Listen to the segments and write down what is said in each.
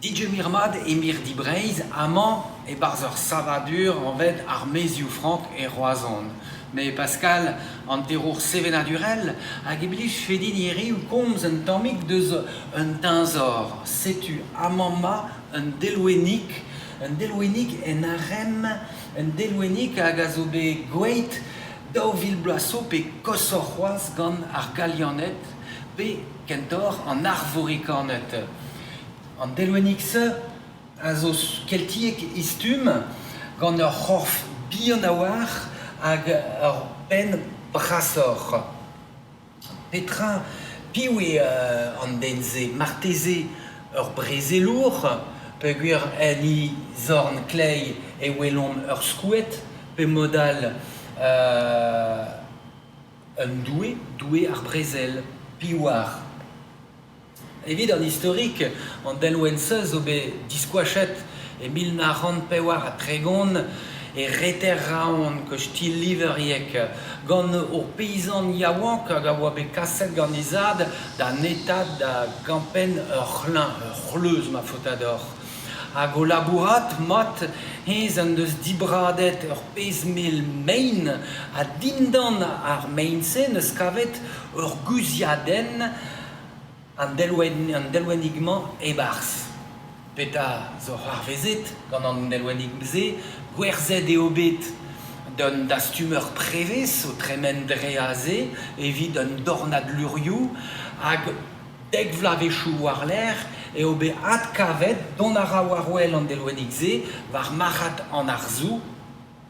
Digemer mat e mirdi Breizh amañ e-barzh ur savadur anvet ar Maezioù Frank e Roazhon. Me Pascal, hanterour sevenadurel, hag e blijfe din hiriv komz un tammig deus un teñzor. Setu amañ-ma un delwennig, un delwennig en arem, un delwennig hag a zo bet gweet 2000 bloaz zo pe koshoc'h c'hoazh gant ar Galianed pe kentoc'h an Arvorikaned. An delwennig-se a zo keltiek e stumm, gant ur c'horf bihan a-walc'h hag ur penn brasoc'h. Petra, piv eo an den-se? Marteze ur brezelour, peogwir en e zorn kleiz e welomp ur skoed, pe mod all un doue, doue ar brezel, piv 'oar? Evit an istorik, an delwenn-se zo bet diskoachet e 1934 e reter Raon kosti Liverieg gant ur peizant yaouank hag a oa bet kaset gant he zad da netaat da gampenn ur c'hleñv, ur c'hleuz ma faota deoc'h. Hag o labourat mat hennezh en deus dibradet ur pezh mell mein ha dindan ar mein-se 'neus kavet ur guzhiadenn an delwenn, an delwennig-mañ e-barzh. Petra zo c'hoarvezet gant an delwennig-se? Gwerzhet eo bet d'un dastumer prevez o tremen dre aze evit un dornad lurioù hag dek vloavezhioù war-lerc'h eo bet adkavet dont a ra war-wel an delwennig-se war marc'had an arzoù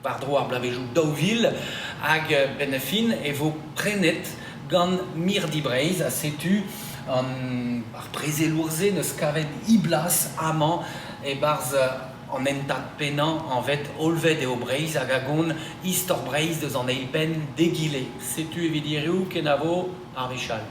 war-dro ar bloavezhioù 2000 hag benn ar fin e vo prenet gant Mirdi Breizh ha setu an, ar brezelour-se 'neus kavet e blas amañ e-barzh an hentad pennañ anvet Hollved eo Breizh hag a gont istor Breizh deus an eil penn d'egile. Setu evit hiriv kenavo ar wech all.